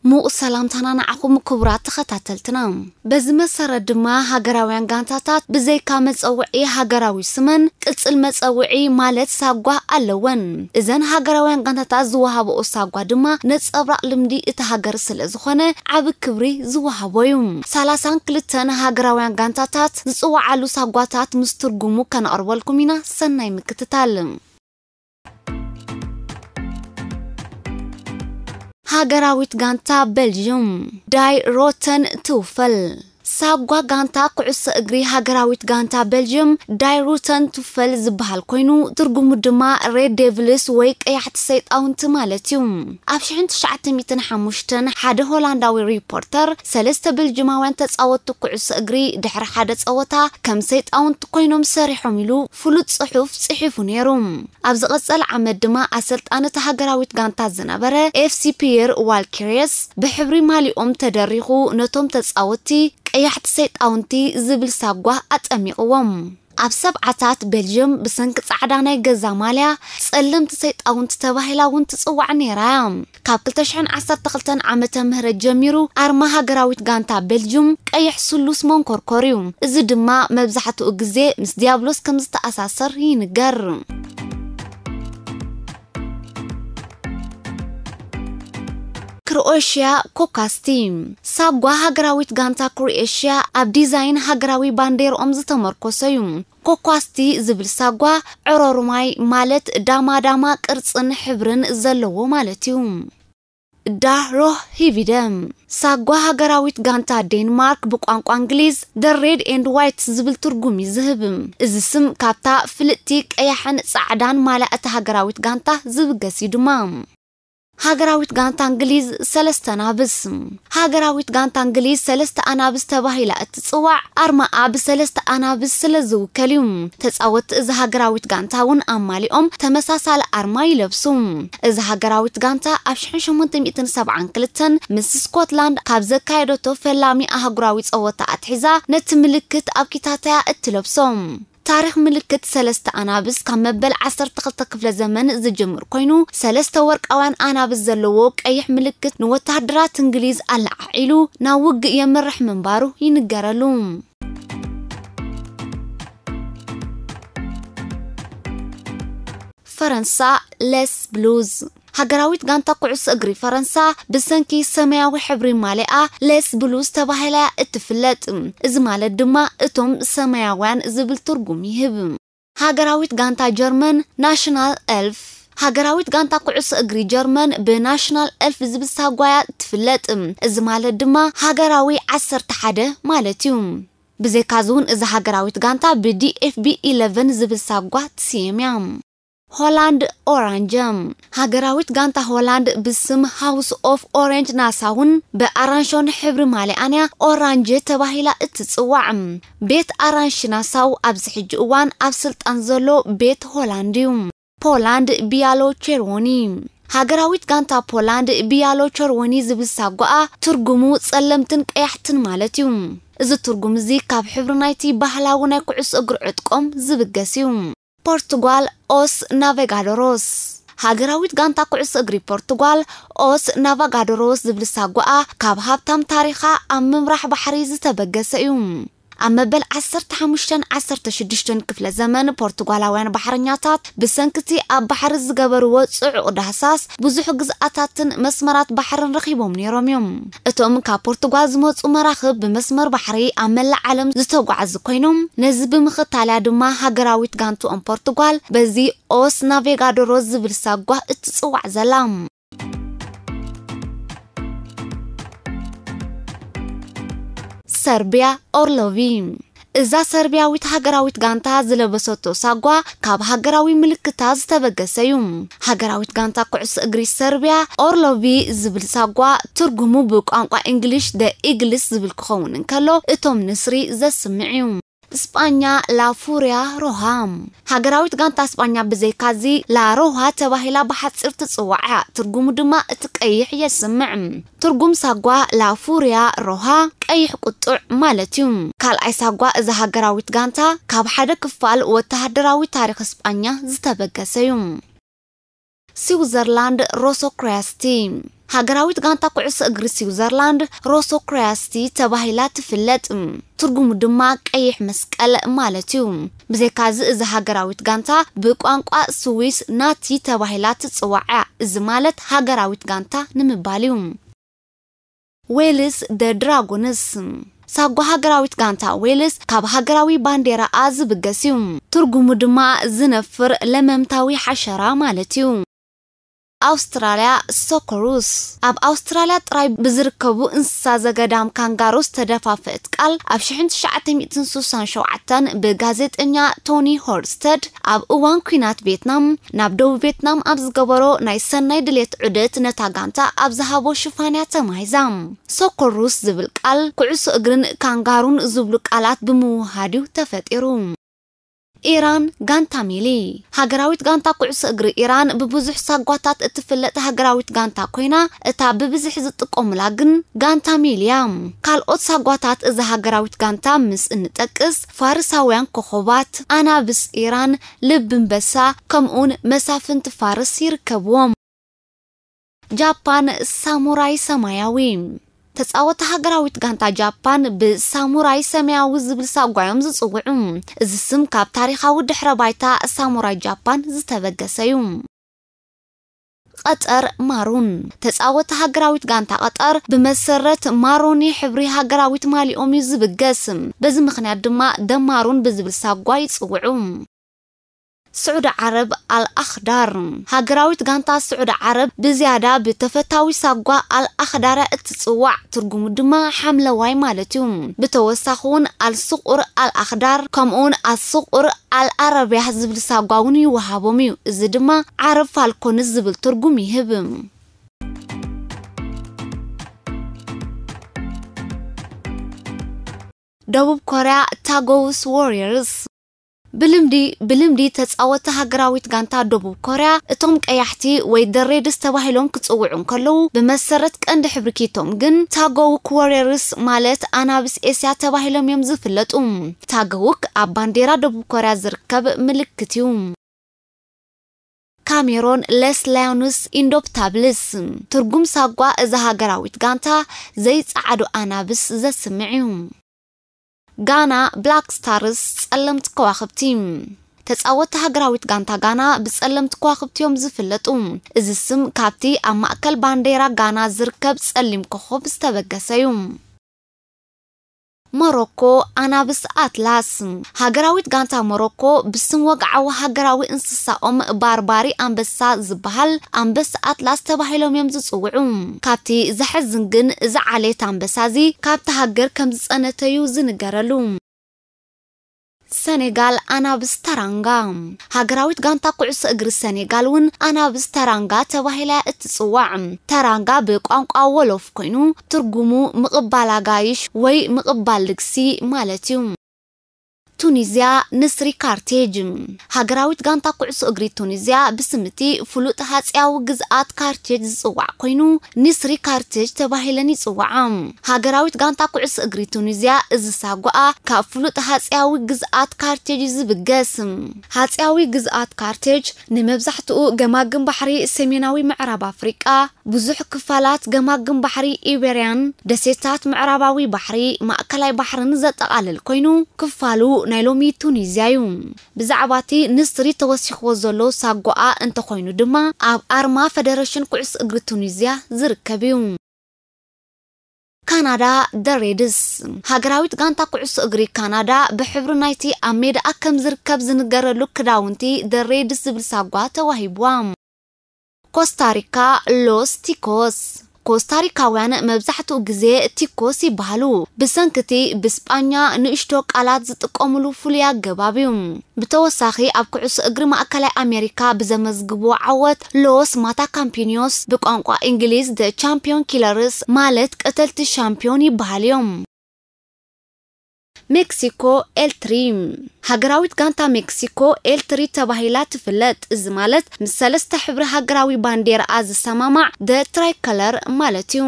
ምዉቕ ሰላምታና ንዓኹም ክቡራት ተኸታተልትና። በዚ መሰረት ድማ ሃገራውያን ጋንታታት ብዘይካ መጸውዒ ሃገራዊ ስመን ቅጽል መጸውዒ ማለት ሳጓ ኣለወን። እዘን ሃገራውያን ጋንታታት ዝወሃበኦ ሳጓ ድማ ነጸብራቕ ልምዲ እቲ ሃገር ስለ ዝኾነ ዓቢ ክብሪ ዝወሃቦ እዩ። ሰላሳን ክልተን ሃገራውያን ጋንታታት ዝጽውዓሉ ሳጓታት ምስ ትርጉሙ ከነቕርበልኩም ኢና። ሰናይ ምክትታል። ሃገራዊት ጋንታ ቤልጅየም ዳይ ሮተን ቱፈል። ሳጓ ጋንታ ኩዕሶ እግሪ ሃገራዊት ጋንታ ቤልጅየም ዳይ ሮተን ቱፈል ዝበሃል ኮይኑ፣ ትርጉሙ ድማ ሬድ ዴቪልስ ወይ ቀያሕቲ ሰይጣውንቲ ማለት እዩ። ኣብ ሽሕን ትሽዓተ ሚእትን ሓሙሽተን ሓደ ሆላንዳዊ ሪፖርተር ሰለስተ ቤልጅማውያን ተጻወትቲ ኩዕሶ እግሪ ድሕሪ ሓደ ጸወታ ከም ሰይጣውንቲ ኮይኖም ሰሪሖም ኢሉ ፍሉጥ ጽሑፍ ጽሒፉ ነይሩ። ኣብ ዝቐጸለ ዓመት ድማ ኣሰልጣኒ እታ ሃገራዊት ጋንታ ዝነበረ ኤፍሲ ፒየር ዋልኬርየስ ብሕብሪ ማሊኦም ተደሪኹ ነቶም ተጻወትቲ ቀያሕቲ ሰይጣውንቲ ዝብል ሳጓ ኣጠሚቕዎም። ኣብ ሰብዓታት ቤልጅየም ብሰንኪ ጻዕዳ ናይ ገዛ ማልያ ጸለምቲ ሰይጣውንቲ ተባሂላ እውን ትጽዋዕ ነይራ እያ። ካብ ክልተ ሽሕን ዓሰርተ ክልተን ዓመተ ምህረት ጀሚሩ ኣርማ ሃገራዊት ጋንታ ቤልጅየም ቀይሕ ስሉስ መንኮርኮር እዩ። እዚ ድማ መብዛሕትኡ ግዜ ምስ ዲያብሎስ ከም ዝተኣሳሰር ይንገር። ክሮኤሽያ ኮኳስቲ። ሳጓ ሃገራዊት ጋንታ ክሮኤሽያ ኣብ ዲዛይን ሃገራዊ ባንዴርኦም ዝተመርኮሰ እዩ። ኮኳስቲ ዝብል ሳጓ ዕሮርማይ ማለት ዳማ ዳማ ቅርጽን ሕብርን ዘለዎ ማለት እዩ። ዳሮህ ሂቪደ። ሳጓ ሃገራዊት ጋንታ ዴንማርክ ብቋንቋ እንግሊዝ The Red and White ዝብል ትርጉም እዩ ዝህብ። እዚ ስም ካብታ ፍልጥቲ ቀያሕን ጻዕዳን ማልያ እታ ሃገራዊት ጋንታ ዝብገስ እዩ ድማ። ሃገራዊት ጋንታ እንግሊዝ ሰለስተ ኣናብስ። ሃገራዊት ጋንታ እንግሊዝ ሰለስተ ኣናብስ ተባሂላ እትጽዋዕ ኣርማኣ ብሰለስተ ኣናብስ ስለ ዝውከል እዩ። ተጻወትቲ እዚ ሃገራዊት ጋንታ እውን ኣማሊኦም ተመሳሳሊ ኣርማ ይለብሱ። እዚ ሃገራዊት ጋንታ ኣብ ሽሕን ሸሞንተ ሚእትን ሰብዓን ክልተን ምስ ስኮትላንድ ካብ ዘካየደቶ ፈላሚ ኣህጉራዊ ጸወታ ኣትሒዛ ነቲ ምልክት ኣብ ኪታታያ እትለብሶ። ታሪኽ ምልክት ሰለስተ ኣናብስ ካብ መበል ዓሰርተ ክልተ ክፍለ ዘመን ዝጅምር ኮይኑ፣ ሰለስተ ወርቃውያን ኣናብስ ዘለዎ ቀይሕ ምልክት ንወተሃደራት እንግሊዝ ኣለዓዒሉ ናብ ውግእ የምርሕ ምንባሩ ይንገረሉ። ፈረንሳ፣ ሌስ ብሉዝ። ሃገራዊት ጋንታ ኩዕሶ እግሪ ፈረንሳ ብሰንኪ ሰማያዊ ሕብሪ ማሊኣ ሌስ ብሉዝ ተባሂላ እያ እትፍለጥ። እዚ ማለት ድማ እቶም ሰማያውያን ዝብል ትርጉም ይህብ። ሃገራዊት ጋንታ ጀርመን ናሽናል ኤልፍ። ሃገራዊት ጋንታ ኩዕሶ እግሪ ጀርመን ብናሽናል ኤልፍ ዝብል ሳጓ እያ ትፍለጥ። እዚ ማለት ድማ ሃገራዊ ዓሰርተ ሓደ ማለት እዩ። ብዘይካዚ እውን እዛ ሃገራዊት ጋንታ ብዲ ኤፍ ቢ ኢለቨን ዝብል ሳጓ ትስየም እያ። ሆላንድ ኦራንጀ። ሃገራዊት ጋንታ ሆላንድ ብስም ሃውስ ኦፍ ኦሬንጅ ናሳውን ብኣራንሾን ሕብሪ ማሊኣንያ ኦራንጀ ተባሂላ እትጽዋዕ። ቤት ኣራንሽ ናሳው ኣብዚ ሕጂ እዋን ኣብ ስልጣን ዘሎ ቤት ሆላንድ እዩ። ፖላንድ ቢያሎ ቸርወኒ። ሃገራዊት ጋንታ ፖላንድ ቢያሎ ቸርወኒ ዝብል ሳጓኣ ትርጉሙ ጸለምትን ቀያሕትን ማለት እዩ። እዚ ትርጉም እዚ ካብ ሕብሪ ናይቲ ባህላዊ ናይ ኩዕሶ እግሪ ዕጥቆም ዝብገስ እዩ። ፖርቱጋል ኦስ ናቬጋዶሮስ። ሃገራዊት ጋንታ ኩዕሶ እግሪ ፖርቱጋል ኦስ ናቫጋዶሮስ ዝብል ሳጓኣ ካብ ሃብታም ታሪኻ ኣብ ምምራሕ ባሕሪ ዝተበገሰ እዩ። ኣብ መበል ዓሰርተ ሓሙሽተን ዓሰርተ ሽዱሽተን ክፍለ ዘመን ፖርቱጋላውያን ባሕረኛታት ብሰንክቲ ኣብ ባሕሪ ዝገበርዎ ጽዑቕ ዳህሳስ ብዙሕ ግዝኣታትን መስመራት ባሕርን ረኺቦም ነይሮም እዮም። እቶም ካብ ፖርቱጋል ዝመጹ መራኽብ ብመስመር ባሕሪ ኣብ መላእ ዓለም ዝተጓዓዙ ኮይኖም፣ ነዚ ብምኽታል እያ ድማ ሃገራዊት ጋንትኦም ፖርቱጋል በዚ ኦስ ናቬጋዶሮስ ዝብል ሳጓ እትጽዋዕ ዘላ። ሰርቢያ ኦርሎቪ። እዛ ሰርቢያዊት ሃገራዊት ጋንታ ዝለበሰቶ ሳጓ ካብ ሃገራዊ ምልክታ ዝተበገሰ እዩ። ሃገራዊት ጋንታ ኩዕሶ እግሪ ሰርቢያ ኦርሎቪ ዝብል ሳጓ ትርጉሙ ብቋንቋ እንግሊሽ ደ ኢግልስ ዝብል ክኸውን እንከሎ፣ እቶም ንስሪ ዘስምዕ እዩ። ስጳኛ ላፉሪያ ሮሃ። ሃገራዊት ጋንታ ስጳኛ ብዘይካዚ ላሮሃ ተባሂላ ብሓጺር ትጽዋዕ እያ። ትርጉሙ ድማ እቲ ቀይሕ የስምዕ። ትርጉም ሳጓ ላፉሪያ ሮሃ ቀይሕ ቁጡዕ ማለት እዩ። ካልኣይ ሳጓ እዛ ሃገራዊት ጋንታ ካብ ሓደ ክፋል ወተሃደራዊ ታሪኽ ስጳኛ ዝተበገሰ እዩ። ስዊዘርላንድ ሮሶ ክሪያስቲ። ሃገራዊት ጋንታ ኩዕሶ እግሪ ስዊዘርላንድ ሮሶ ክሪያስቲ ተባሂላ ትፍለጥ። ትርጉሙ ድማ ቀይሕ መስቀል ማለት እዩ። ብዘይካዚ፣ እዚ ሃገራዊት ጋንታ ብቋንቋ ስዊስ ናቲ ተባሂላ ትጽዋዕ እያ። እዚ ማለት ሃገራዊት ጋንታ ንምባል እዩ። ዌልስ ደ ድራጎንስ። ሳጓ ሃገራዊት ጋንታ ዌልስ ካብ ሃገራዊ ባንዴራኣ ዝብገስ እዩ። ትርጉሙ ድማ ዝነፍር ለመምታዊ ሓሸራ ማለት እዩ። ኣውስትራልያ ሶኮሩስ። ኣብ ኣውስትራልያ ጥራይ ብዝርከቡ እንስሳ ዘገዳም ካንጋሮ ዝተደፋፈአት ቃል ኣብ ሽሕን ትሽዓተ ሚእትን ስሳን ሸውዓተን ብጋዜጠኛ ቶኒ ሆርስተድ ኣብ እዋን ኲናት ቬትናም ናብ ደቡብ ቬትናም ኣብ ዝገበሮ ናይ ሰናይ ድሌት ዑደት ነታ ጋንታ ኣብ ዝሃቦ ሽፋን እያ ተማሂዛ። ሶኮሩስ ዝብል ቃል ኩዕሶ እግርን ካንጋሩን ዝብሉ ቃላት ብምውሃድ እዩ ተፈጢሩ። ኢራን ጋንታ ሚሊ። ሃገራዊት ጋንታ ኩዕሶ እግሪ ኢራን ብብዙሕ ሳጓታት እትፍለጥ ሃገራዊት ጋንታ ኮይና፣ እታ ብብዝሒ ዝጥቀሙላ ግን ጋንታ ሚሊ እያ። ካልኦት ሳጓታት እዛ ሃገራዊት ጋንታ ምስ እንጠቅስ፣ ፋርሳውያን ኮኾባት፣ ኣናብስ ኢራን፣ ልቢ ኣንበሳ፣ ከምኡውን መሳፍንቲ ፋርስ ይርከብዎም። ጃፓን ሳሙራይ ሰማያዊ። ተጻወቲ ሃገራዊት ጋንታ ጃፓን ብሳሙራይ ሰማያዊ ዝብል ሳጓ እዮም ዝጽውዑ። እዚ ስም ካብ ታሪኻዊ ድሕረ ባይታ ሳሙራይ ጃፓን ዝተበገሰ እዩ። ቀጠር ማሩን። ተጻወቲ ሃገራዊት ጋንታ ቀጠር ብመሰረት ማሮኒ ሕብሪ ሃገራዊት ማሊኦም እዩ ዝብገስ። በዚ ምኽንያት ድማ ደማሩን ብዝብል ሳጓ ይጽውዑ። ስዑዲ ዓረብ ኣልኣኽዳር። ሃገራዊት ጋንታ ስዑዲ ዓረብ ብዝያዳ ብተፈታዊ ሳጓ ኣልኣኽዳር እትጽዋዕ፣ ትርጉሙ ድማ ሓምለዋይ ማለት እዩ። ብተወሳኺ እውን ኣልስቁር ኣልኣኽዳር ከምኡውን ኣልስቁር ኣልኣረብያ ዝብል ሳጓ እውን ይወሃቦም እዩ። እዚ ድማ ዓረብ ፋልኮንስ ዝብል ትርጉም ይህብ። ደቡብ ኮርያ ታጎውስ ዋሪየርስ። ብልምዲ ብልምዲ ተጻወቲ ሃገራዊት ጋንታ ደቡብ ኮርያ፣ እቶም ቀያሕቲ ወይ ደሬድስ ተባሂሎም ክጽውዑ እንከለዉ፣ ብመሰረት ቀንዲ ሕብሪ ኪቶም ግን ታጎውክ ዋሪየርስ ማለት ኣናብስ ኤስያ ተባሂሎም እዮም ዝፍለጡ። ታጎውክ ኣብ ባንዴራ ደቡብ ኮርያ ዝርከብ ምልክት እዩ። ካሜሮን ለስ ላዮንስ ኢንዶፕታብልስ። ትርጉም ሳጓ እዛ ሃገራዊት ጋንታ ዘይጸዓዱ ኣናብስ ዘስምዕ እዩ። ጋና ብላክ ስታርስ ጸለምቲ ከዋኽብቲ። ተጻወቲ ሃገራዊት ጋንታ ጋና ብጸለምቲ ከዋኽብቲ እዮም ዝፍለጡ። እዚ ስም ካብቲ ኣብ ማእከል ባንዴራ ጋና ዝርከብ ጸሊም ኮኾብ ዝተበገሰ እዩ። ሞሮኮ ኣናብስ ኣትላስ። ሃገራዊት ጋንታ ሞሮኮ ብስም ወግዓዊ ሃገራዊ እንስሳኦም ባርባሪ ኣንበሳ ዝበሃል ኣንበሳ ኣትላስ ተባሂሎም እዮም ዝጽውዑ። ካብቲ ዘሐዝን ግን፣ እዚ ዓሌት ኣንበሳ እዚ ካብቲ ሃገር ከም ዝጸነተዩ ዝንገረሉ። ሰኔጋል ኣናብስ ተራንጋ። ሃገራዊት ጋንታ ኩዕሶ እግሪ ሰኔጋል እውን ኣናብስ ተራንጋ ተባሂላ እያ እትጽዋዕ። ተራንጋ ብቋንቋ ወሎፍ ኮይኑ፣ ትርጉሙ ምቕባል ኣጋይሽ ወይ ምቕባል ልግሲ ማለት እዩ። ቱኒዝያ ንስሪ ካርቴጅ። ሃገራዊት ጋንታ ኩዕሶ እግሪ ቱኒዝያ ብስም እቲ ፍሉጥ ሃጽያዊ ግዝኣት ካርቴጅ ዝጽዋዕ ኮይኑ፣ ንስሪ ካርቴጅ ተባሂለን ይጽዋዓ። ሃገራዊት ጋንታ ኩዕሶ እግሪ ቱኒዝያ እዚ ሳጓኣ ካብ ፍሉጥ ሃጽያዊ ግዝኣት ካርቴጅ እዩ ዝብገስ። ሃጽያዊ ግዝኣት ካርቴጅ ንመብዛሕትኡ ገማግም ባሕሪ ሰሜናዊ ምዕራብ ኣፍሪቃ፣ ብዙሕ ክፋላት ገማግም ባሕሪ ኢቤርያን ደሴታት ምዕራባዊ ባሕሪ ማእከላይ ባሕርን ዘጠቓልል ኮይኑ፣ ክፋሉ ናይ ሎሚ ቱኒዝያ እዩ። ብዛዕባ እቲ ንስሪ ተወሲኽዎ ዘሎ ሳጓኣ እንተኾይኑ ድማ፣ ኣብ ኣርማ ፈደረሽን ኩዕሶ እግሪ ቱኒዝያ ዝርከብ እዩ። ካናዳ ደሬድስ። ሃገራዊት ጋንታ ኩዕሶ እግሪ ካናዳ ብሕብሪ ናይቲ ኣብ ሜዳኣ ከም ዝርከብ ዝንገረሉ ክዳውንቲ ደሬድስ ዝብል ሳጓ ተዋሂብዋ። ኮስታሪካ ሎስ ቲኮስ። ኮስታሪካውያን መብዛሕትኡ ግዜ ቲኮስ ይበሃሉ። ብሰንክቲ ብስጳኛ ንእሽቶ ቃላት ዝጥቀሙሉ ፍሉይ ኣገባብ እዩ። ብተወሳኺ ኣብ ኩዕሶ እግሪ ማእከላይ ኣሜሪካ ብዘመዝግብዎ ዓወት ሎስ ማታ ካምፒኒዮስ፣ ብቋንቋ እንግሊዝ ደ ቻምፒዮን ኪለርስ ማለት ቀተልቲ ሻምፒዮን ይበሃል እዮም። ሜክሲኮ ኤልትሪ። ሃገራዊት ጋንታ ሜክሲኮ ኤልትሪ ተባሂላ ትፍለጥ። እዚ ማለት ምስ ሰለስተ ሕብሪ ሃገራዊ ባንዴራኣ ዝሰማማዕ ደ ትራይከለር ማለት እዩ።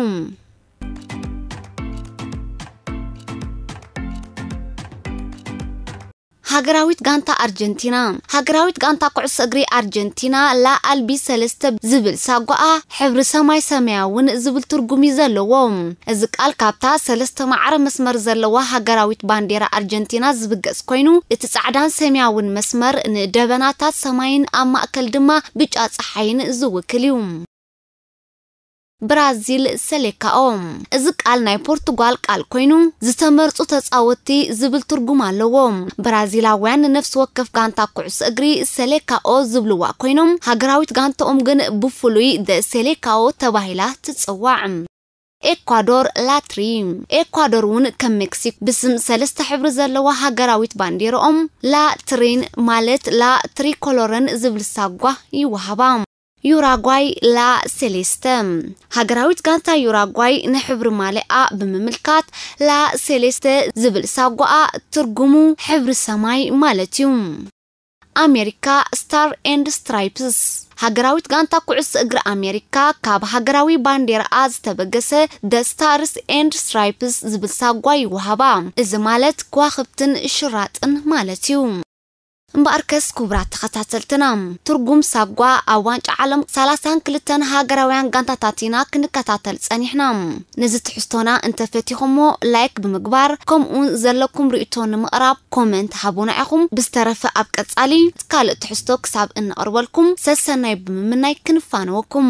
ሃገራዊት ጋንታ ኣርጀንቲና። ሃገራዊት ጋንታ ኩዕሶ እግሪ ኣርጀንቲና ላ ኣልቢ ሰለስተ ዝብል ሳጓኣ ሕብሪ ሰማይ ሰማያውን ዝብል ትርጉም እዩ ዘለዎ። እዚ ቃል ካብታ ሰለስተ ማዕረ መስመር ዘለዋ ሃገራዊት ባንዴራ ኣርጀንቲና ዝብገስ ኮይኑ፣ እቲ ጻዕዳን ሰማያውን መስመር ንደበናታት ሰማይን ኣብ ማእከል ድማ ብጫ ጸሓይን ዝውክል እዩ። ብራዚል ሰሌካኦ። እዚ ቃል ናይ ፖርቱጋል ቃል ኮይኑ፣ ዝተመርጹ ተጻወትቲ ዝብል ትርጉም ኣለዎ። ብራዚላውያን ንነፍሲ ወከፍ ጋንታ ኩዕሶ እግሪ ሰሌካኦ ዝብልዋ ኮይኖም፣ ሃገራዊት ጋንታኦም ግን ብፍሉይ ደ ሴሌካኦ ተባሂላ ትጽዋዕ። ኤኳዶር ላትሪ። ኤኳዶር እውን ከም ሜክሲኮ ብስም ሰለስተ ሕብሪ ዘለዋ ሃገራዊት ባንዴራኦም ላ ትሪን ማለት ላ ትሪኮሎረን ዝብል ሳጓ ይወሃባ። ዩራጓይ ላ ሴሌስተ። ሃገራዊት ጋንታ ዩራጓይ ንሕብሪ ማሊኣ ብምምልካት ላ ሴሌስተ ዝብል ሳጓኣ ትርጉሙ ሕብሪ ሰማይ ማለት እዩ። ኣሜሪካ ስታር ኤንድ ስትራይፕስ። ሃገራዊት ጋንታ ኩዕሶ እግሪ ኣሜሪካ ካብ ሃገራዊ ባንዴራኣ ዝተበገሰ ደ ስታርስ ኤንድ ስትራይፕስ ዝብል ሳጓ ይወሃባ። እዚ ማለት ከዋኽብትን ሽራጥን ማለት እዩ። እምበኣርከስ ክቡራት ተኸታተልትና፣ ትርጉም ሳጓ ኣብ ዋንጫ ዓለም ሰላሳን ክልተን ሃገራውያን ጋንታታት ኢና ክንከታተል ጸኒሕና። ነዚ ትሕዝቶና እንተፈቲኹሞ ላይክ ብምግባር፣ ከምኡውን ዘለኩም ርእይቶ ንምቕራብ ኮመንት ሃቡና ኢኹም። ብዝተረፈ ኣብ ቀጻሊ ካልእ ትሕዝቶ ክሳብ እንቕርበልኩም ሰሰናይ ብምምናይ ክንፋነወኩም።